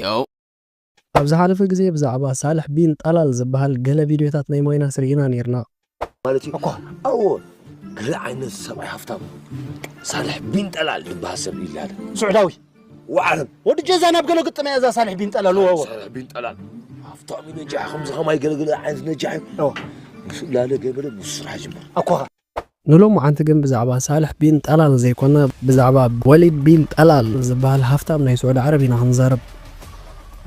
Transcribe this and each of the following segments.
ያው ኣብ ዝሓለፈ ግዜ ብዛዕባ ሳልሕ ቢን ጠላል ዝበሃል ገለ ቪድዮታት ናይ ሞይናስ ርኢና ነይርና። ማለት እዩ። እኮ ኣዎ፣ ገለ ዓይነት ሰብኣይ ሃፍታም፣ ሳልሕ ቢን ጠላል ዝበሃል ሰብ ይላለ። ስዑዳዊ ወዓለም ወዲ ጀዛ ናብ ገለ ግጥም እያ እዛ ሳልሕ ቢን ጠላል። ወወ ሳልሕ ቢን ጠላል ሃፍታም እዩ። ነጃሕ ከምዚ ከማይ ገለገለ ዓይነት ነጃሕ እዩ። እዎ። ምስ ላለ ገበለ ምስ ስራሕ ጅምር። ኣኳ ንሎሚ ዓንቲ ግን ብዛዕባ ሳልሕ ቢን ጠላል ዘይኮነ ብዛዕባ ወሊድ ቢን ጠላል ዝበሃል ሃፍታም ናይ ስዑዲ ዓረብ ኢና ክንዛረብ።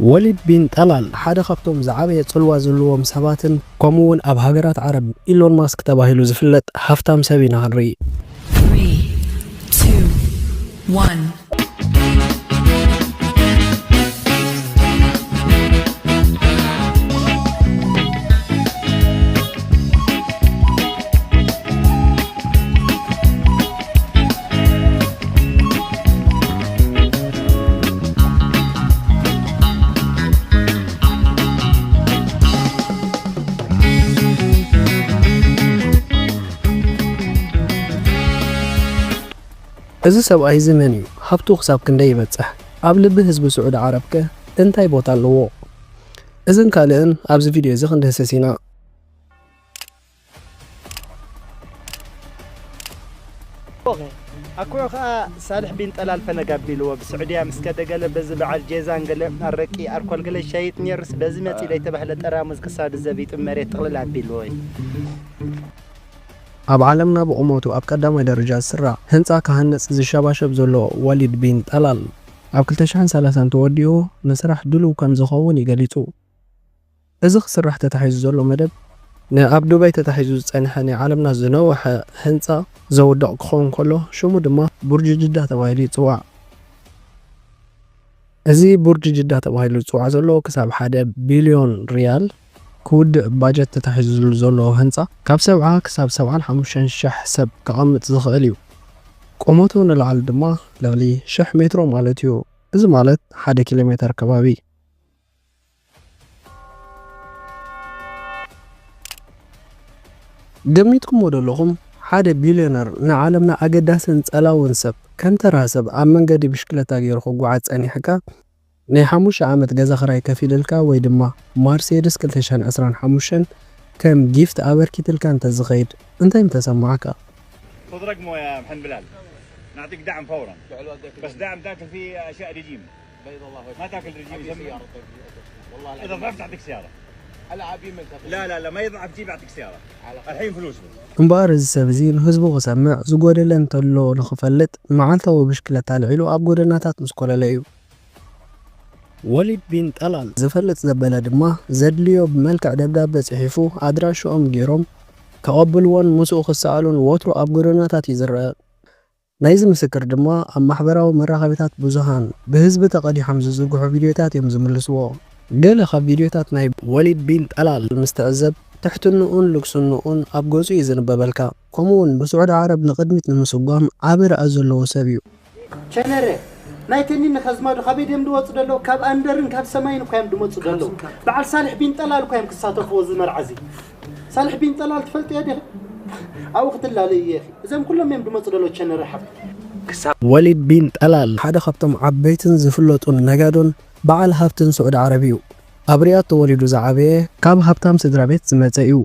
ወሊድ ቢን ጠላል ሓደ ካብቶም ዝዓበየ ጽልዋ ዘለዎም ሰባትን ከምኡ እውን ኣብ ሃገራት ዓረብ ኢሎን ማስክ ተባሂሉ ዝፍለጥ ሃፍታም ሰብ ኢና ክንርኢ። Three, two, one. እዚ ሰብኣይ እዚ መን እዩ? ሃብቱ ክሳብ ክንደይ ይበጽሕ? ኣብ ልቢ ህዝቢ ስዑዲ ዓረብ ከ እንታይ ቦታ ኣለዎ? እዝን ካልእን ኣብዚ ቪድዮ እዚ ክንድህስስ ኢና። ኣኩዑ ከኣ ሳልሕ ቢን ጠላል ፈነግ ኣቢልዎ ብስዑድያ ምስ ከደ ገለ በዚ በዓል ጄዛን ገለ ኣረቂ ኣርኮል ገለ ይሻይጥ ነይሩስ በዚ መጺ ደይተባህለ ጠራሙዝ ክሳዱ ዘቢጡ መሬት ጥቕልል ኣቢልዎ እዩ። ኣብ ዓለምና ብቑመቱ ኣብ ቀዳማይ ደረጃ ዝስራዕ ህንጻ ክሃንጽ ዝሸባሸብ ዘሎ ወሊድ ቢን ጠላል ኣብ ክልተ ሽሕን ሰላሳን ተወዲኡ ንስራሕ ድሉው ከም ዝኸውን እዩ ገሊጹ። እዚ ክስራሕ ተታሒዙ ዘሎ መደብ ንኣብ ዱባይ ተታሒዙ ዝጸንሐ ናይ ዓለምና ዝነውሐ ህንጻ ዘውድቕ ክኸውን ከሎ ሽሙ ድማ ቡርጅ ጅዳ ተባሂሉ ይጽዋዕ። እዚ ቡርጅ ጅዳ ተባሂሉ ዝጽዋዕ ዘሎ ክሳብ ሓደ ቢልዮን ሪያል ክውድእ ባጀት ተታሒዙሉ ዘሎ ህንጻ ካብ ሰብዓ ክሳብ ሰብዓን ሓሙሽተን ሸሕ ሰብ ከቐምጥ ዝኽእል እዩ። ቁመቱ ንላዕሊ ድማ ልዕሊ ሽሕ ሜትሮ ማለት እዩ። እዚ ማለት ሓደ ኪሎ ሜተር ከባቢ። ገሚትኩምዎ ዶ ኣለኹም? ሓደ ቢልዮነር ንዓለምና ኣገዳስን ጸላውን ሰብ ከም ተራ ሰብ ኣብ መንገዲ ብሽክለታ ገይሩ ክጓዓዝ ጸኒሕካ ናይ ሓሙሽተ ዓመት ገዛ ኽራይ ከፊልልካ ወይ ድማ ማርሴድስ ክልተ ሽሕን ዕስራን ሓሙሽተን ከም ጊፍት ኣበርኪትልካ እንተዝኸይድ እንታይ ምተሰማዕካ? تضرق مو يا محمد بلال. نعطيك دعم فورا. بس دعم تاكل فيه اشياء رجيم. بيض الله وجهك. ما تاكل رجيم، أبي يسمن. سيارة، طيب، أبي. والله العظيم. إذا ضعفت أعطيك سيارة. ألعب يمين تاكل. لا، لا، لا، ما يضعف جيب أعطيك سيارة. على خير. الحين فلوس بس. እምበኣር እዚ ሰብ እዚ ንህዝቡ ክሰምዕ ዝጎደለ እንተሎ ንኽፈልጥ መዓልታዊ ብሽክለታ ኣልዒሉ ኣብ ጎደናታት ምስ ኮለለ እዩ። ወሊድ ቢን ጠላል ዝፈልጥ ዘበለ ድማ ዘድልዮ ብመልክዕ ደብዳበ ጽሒፉ ኣድራሽኦም ገይሮም ከቐብልዎን ምስኡ ክሰኣሉን ወትሩ ኣብ ጎደናታት እዩ ዝረአ። ናይዚ ምስክር ድማ ኣብ ማሕበራዊ መራኸቢታት ብዙሃን ብህዝቢ ተቐዲሖም ዝዝርግሑ ቪድዮታት እዮም ዝምልስዎ። ገለ ካብ ቪድዮታት ናይ ወሊድ ቢን ጠላል ምስ ትዕዘብ ትሕትንኡን ልግስንኡን ኣብ ገጹ እዩ ዝንበበልካ። ከምኡውን ብስዑዲ ዓረብ ንቕድሚት ንምስጓም ዓቢ ራእይ ዘለዎ ሰብ እዩ። ቸነረ ናይ ተኒን ንኸዝማዱ ካበይ ድዮም ድወፁ ደለዉ? ካብ ኣንደርን ካብ ሰማይን እኳ እዮም ድመፁ ደለዉ። በዓል ሳልሕ ቢን ጠላል እኳ እዮም ክሳተፍዎ እዚ መርዓ እዚ። ሳልሕ ቢን ጠላል ትፈልጥዮ ዲኺ? ኣብኡ ክትላለዩ እየ። እዞም ኩሎም እዮም ድመፁ ደለዉ ቸነረ ሓብቲ። ወሊድ ቢን ጠላል ሓደ ካብቶም ዓበይትን ዝፍለጡን ነጋዶን በዓል ሃብትን ስዑዲ ዓረብ እዩ። ኣብ ሪያድ ተወሊዱ ዝዓበየ ካብ ሃብታም ስድራ ቤት ዝመጸ እዩ።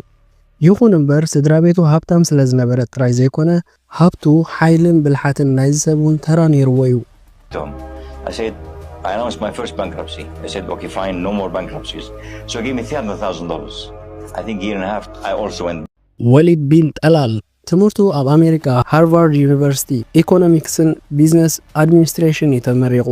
ይኹን እምበር ስድራ ቤቱ ሃብታም ስለ ዝነበረ ጥራይ ዘይኮነ ሃብቱ፣ ሓይልን ብልሓትን ናይዚ ሰብ እውን ተራ ነይርዎ እዩ። them. I said, I announced my first bankruptcy. I said, okay, fine, no more bankruptcies. So he gave me three hundred thousand dollars. I think a year and a half, I also went ወሊድ ቢን ጠላል ትምህርቱ ኣብ ኣሜሪካ ሃርቫርድ ዩኒቨርሲቲ ኢኮኖሚክስን ቢዝነስ ኣድሚኒስትሬሽን እዩ ተመሪቑ።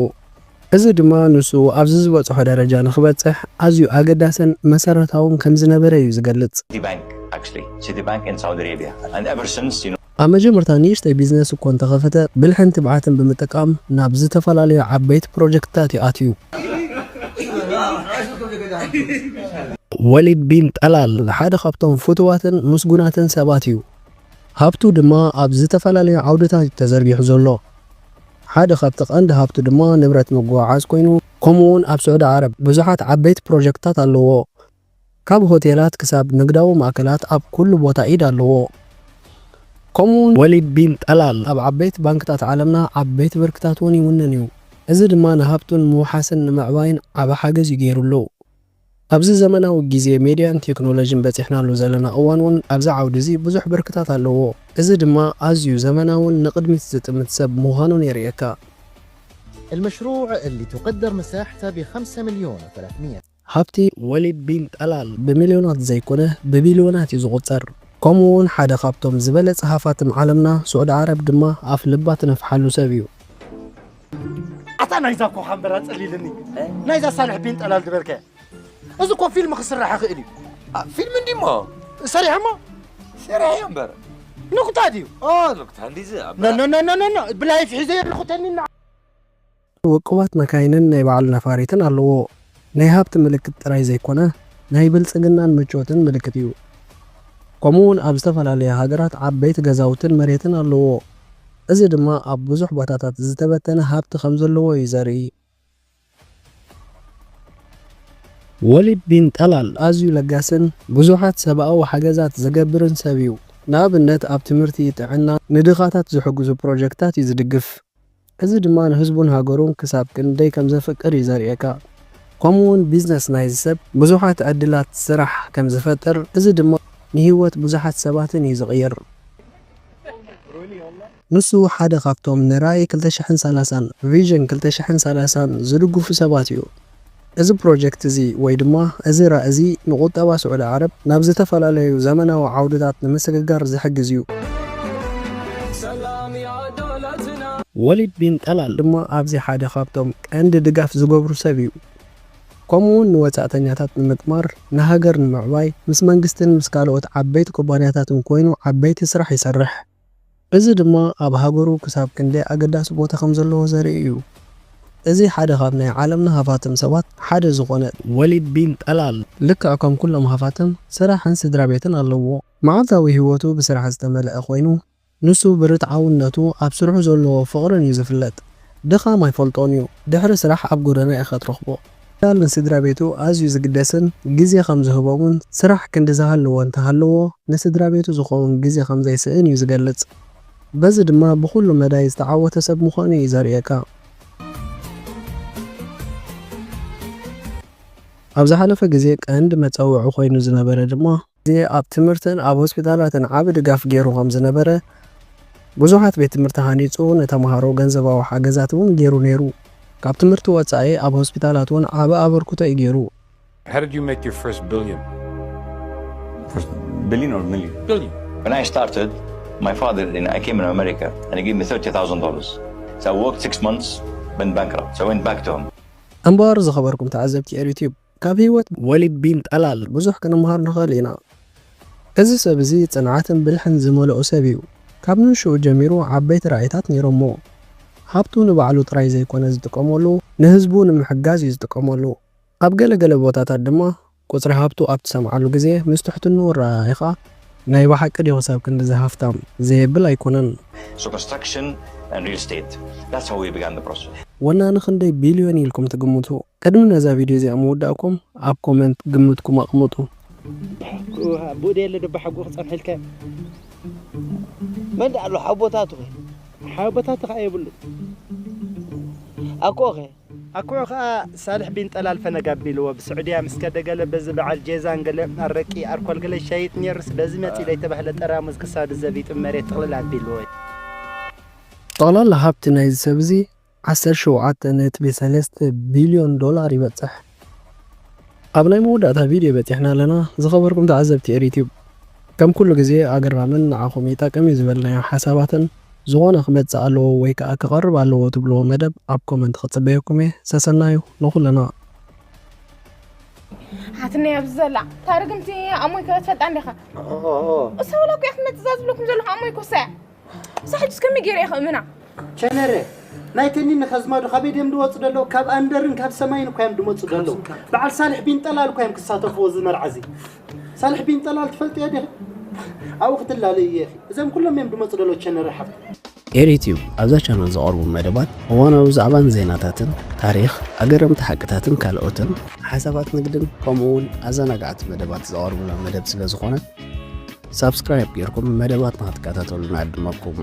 እዚ ድማ ንሱ ኣብዚ ዝበጽሖ ደረጃ ንኽበጽሕ ኣዝዩ ኣገዳስን መሰረታውን ከም ዝነበረ እዩ ዝገልጽ። Citibank, actually, Citibank in Saudi Arabia. And ever since, you know, ኣብ መጀመርታ ንእሽተይ ቢዝነስ እኮ እንተኸፈተ ብልሕን ትብዓትን ብምጥቃም ናብ ዝተፈላለዩ ዓበይቲ ፕሮጀክትታት እዩ ኣትዩ። ወሊድ ቢን ጠላል ሓደ ካብቶም ፍቱዋትን ምስጉናትን ሰባት እዩ። ሃብቱ ድማ ኣብ ዝተፈላለዩ ዓውድታት እዩ ተዘርጊሑ ዘሎ። ሓደ ካብቲ ቀንዲ ሃብቱ ድማ ንብረት ምጉዕዓዝ ኮይኑ፣ ከምኡውን ኣብ ስዑዲ ዓረብ ብዙሓት ዓበይቲ ፕሮጀክትታት ኣለዎ። ካብ ሆቴላት ክሳብ ንግዳዊ ማእከላት ኣብ ኩሉ ቦታ ኢድ ኣለዎ። ከምኡውን ወሊድ ቢን ጠላል ኣብ ዓበይቲ ባንክታት ዓለምና ዓበይቲ ብርክታት እውን ይውንን እዩ። እዚ ድማ ንሃብቱን ምውሓስን ንምዕባይን ዓቢ ሓገዝ እዩ ገይሩሉ። ኣብዚ ዘመናዊ ግዜ ሜድያን ቴክኖሎጂን በጺሕናሉ ዘለና እዋን እውን ኣብዚ ዓውዲ እዚ ብዙሕ ብርክታት ኣለዎ። እዚ ድማ ኣዝዩ ዘመናውን ንቕድሚት ዝጥምት ሰብ ምዃኑን የርእየካ። المشروع اللي تقدر مساحته ب خمسة مليون و300. ሃብቲ ወሊድ ቢን ጠላል ብሚልዮናት ዘይኮነ ብቢልዮናት እዩ ዝቑጸር። ከምኡ እውን ሓደ ካብቶም ዝበለጸ ሃፋትም ዓለምና ስዑዲ ዓረብ ድማ ኣፍ ልባ ትነፍሓሉ ሰብ እዩ። ኣታ ናይዛ እኮ ካምበራ ጸሊልኒ። ናይዛ ሳልሕ ቢን ጠላል ዝበልከ። እዚ እኮ ፊልም ክስራሕ ይኽእል እዩ። ፊልም እንዲሞ ሰሪሕሞ ሰሪሐዮ እምበር ንቁታ ድዩ? ንቁታ እንዲዚ ብላይፍ ሒዘ ኣለኹ ተኒና። ውቁባት መካይንን ናይ በዓል ነፋሪትን ኣለዎ። ናይ ሃብቲ ምልክት ጥራይ ዘይኮነ ናይ ብልጽግናን ምቾትን ምልክት እዩ። ከምኡ እውን ኣብ ዝተፈላለያ ሃገራት ዓበይቲ ገዛውትን መሬትን ኣለዎ። እዚ ድማ ኣብ ብዙሕ ቦታታት ዝተበተነ ሃብቲ ከም ዘለዎ እዩ ዘርኢ። ወሊድ ቢን ጠላል ኣዝዩ ለጋስን ብዙሓት ሰብኣዊ ሓገዛት ዝገብርን ሰብ እዩ። ንኣብነት ኣብ ትምህርቲ፣ ጥዕና፣ ንድኻታት ዝሕግዙ ፕሮጀክታት እዩ ዝድግፍ። እዚ ድማ ንህዝቡን ሃገሩን ክሳብ ክንደይ ከም ዘፍቅር እዩ ዘርእየካ። ከምኡ እውን ቢዝነስ ናይዚ ሰብ ብዙሓት ዕድላት ስራሕ ከም ዝፈጥር፣ እዚ ድማ ንህይወት ብዙሓት ሰባትን እዩ ዝቕይር። ንሱ ሓደ ካብቶም ንራእይ ክልተ ሽሕን ሰላሳን፣ ቪዥን ክልተ ሽሕን ሰላሳን ዝድግፉ ሰባት እዩ። እዚ ፕሮጀክት እዚ ወይ ድማ እዚ ራእይ እዚ ንቁጠባ ስዑዲ ዓረብ ናብ ዝተፈላለዩ ዘመናዊ ዓውድታት ንምስግጋር ዝሕግዝ እዩ። ወሊድ ቢን ጠላል ድማ ኣብዚ ሓደ ካብቶም ቀንዲ ድጋፍ ዝገብሩ ሰብ እዩ። ከምኡ እውን ንወጻእተኛታት ንምጥማር፣ ንሃገር ንምዕባይ፣ ምስ መንግስትን ምስ ካልኦት ዓበይቲ ኩባንያታትን ኮይኑ ዓበይቲ ስራሕ ይሰርሕ። እዚ ድማ ኣብ ሃገሩ ክሳብ ክንደይ ኣገዳሲ ቦታ ከም ዘለዎ ዘርኢ እዩ። እዚ ሓደ ካብ ናይ ዓለምና ሃፋትም ሰባት ሓደ ዝኾነ ወሊድ ቢን ጠላል ልክዕ ከም ኩሎም ሃፋትም ስራሕን ስድራ ቤትን ኣለዎ። መዓልታዊ ህይወቱ ብስራሕ ዝተመልአ ኮይኑ ንሱ ብርትዓውነቱ ኣብ ስርሑ ዘለዎ ፍቕርን እዩ ዝፍለጥ። ድኻም ኣይፈልጦን እዩ። ድሕሪ ስራሕ ኣብ ጎደና ኢኻ ትረኽቦ። ጠላል ንስድራ ቤቱ ኣዝዩ ዝግደስን ግዜ ከም ዝህቦምን ስራሕ ክንዲ ዝሃልዎ እንተሃለዎ ንስድራ ቤቱ ዝኸውን ግዜ ከም ዘይስእን እዩ ዝገልጽ። በዚ ድማ ብኹሉ መዳይ ዝተዓወተ ሰብ ምዃኑ እዩ ዘርእየካ። ኣብ ዝሓለፈ ግዜ ቀንዲ መጸውዒ ኮይኑ ዝነበረ ድማ ግዜ ኣብ ትምህርትን ኣብ ሆስፒታላትን ዓቢ ድጋፍ ገይሩ ከም ዝነበረ ብዙሓት ቤት ትምህርቲ ሃኒጹ ንተምሃሮ ገንዘባዊ ሓገዛት እውን ገይሩ ነይሩ። ካብ ትምህርቲ ወጻኢ ኣብ ሆስፒታላት እውን ዓቢ ኣበርክቶ እዩ ገይሩ። How did you make your first billion? Billion or million? Billion. When I started, my father, you know, I came in America and he gave me thirty thousand dollars. So I worked six months, went bankrupt. So I went back to him. እምበኣር ዝኸበርኩም ተዓዘብቲ ኤሪትዩብ ካብ ህይወት ወሊድ ቢን ጠላል ብዙሕ ክንምሃር ንኽእል ኢና። እዚ ሰብ እዚ ጽንዓትን ብልሕን ዝመልኦ ሰብ እዩ። ካብ ንእሽኡ ጀሚሩ ዓበይቲ ራእይታት ነይሮሞ። ሃብቱ ንባዕሉ ጥራይ ዘይኮነ ዝጥቀመሉ ንህዝቡ ንምሕጋዝ እዩ ዝጥቀመሉ። ኣብ ገለ ገለ ቦታታት ድማ ቁጽሪ ሃብቱ ኣብ ትሰምዓሉ ግዜ ምስ ትሕትንኡ ኣረኣኢኻ ናይ ብሓቂ ድዩ ክሳብ ክንድዚ ሃፍታም ዘየብል ኣይኮነን። So construction and real estate. That's how we began the process. ወናኒ ክንደይ ቢልዮን ኢልኩም ትግምቱ? ቅድሚ ነዛ ቪድዮ እዚኣ ምውዳእኩም ኣብ ኮመንት ግምትኩም ኣቕምጡ። ብኡ ደየለ ደባ ሓጎ ክጸንሐልካ መን ደኣ ኣሎ ሓቦታቱ ሓቦታቱ ከኣ የብሉ ኣኮኸ ኣኮ ከኣ ሳልሕ ቢን ጠላል ፈነግ ኣቢልዎ ብስዑድያ ምስ ከደ ገለ በዚ በዓል ጄዛን ገለ ኣረቂ ኣርኮል ገለ ይሻይጥ ነይሩስ በዚ መጺ ለይተባህለ ጠራሙዝ ክሳዱ ዘቢጡ መሬት ጥቕልል ኣቢልዎ እዩ። ጠቕላላ ሃብቲ ናይዚ ሰብ እዚ ዓሰርተ ሸውዓተ ነጥቢ ሰለስተ ቢልዮን ዶላር ይበጽሕ። ኣብ ናይ መወዳእታ ቪድዮ በጺሕና ኣለና። ዝኸበርኩም ተዓዘብቲ ኤሪትዩብ፣ ከም ኩሉ ግዜ ኣገራምን ንዓኹም ይጠቅም እዩ ዝበልናዮ ሓሳባትን ዝኾነ ክመጽእ ኣለዎ ወይ ከኣ ክቐርብ ኣለዎ ትብልዎ መደብ ኣብ ኮመንት ክጽበየኩም እየ። ሰሰናዩ ንኹልና። ሓትነይ ኣብዚ ዘላ ታርግምቲ ኣሞይ ከትፈልጣ እንዲኻ እሳ ወላ እኮ እያ ክትመጽእ እዛ ዝብለኩም ዘለኹ ኣሞይ ኮሳ እያ ሳሕጅስ ከመይ ገይረ እየ ክእምና ቸነረ ናይ ተኒን ከዝማዱ ካበይ ድዮም ድወፁ ደለዉ ካብ ኣንደርን ካብ ሰማይን እኳ እዮም ድመፁ ደለዉ በዓል ሳልሕ ቢን ጠላል እኳ እዮም ክሳተፍዎ እዚ መርዓ እዚ ሳልሕ ቢን ጠላል ትፈልጥዮ ዲኺ ኣብኡ ክትላለዩ እየ እዞም ኩሎም እዮም ድመፁ ደለዉ ቸነረ ሓፍ ኤሪትዩብ ኣብዛ ቻነል ዝቐርቡ መደባት እዋናዊ ዛዕባን ዜናታትን ታሪኽ ኣገረምቲ ሓቅታትን ካልኦትን ሓሳባት ንግድን ከምኡ እውን ኣዘናጋዕቲ መደባት ዝቐርቡላ መደብ ስለ ዝኾነ ሳብስክራይብ ጌርኩም መደባትና ክትከታተሉ ንዕድመኩም።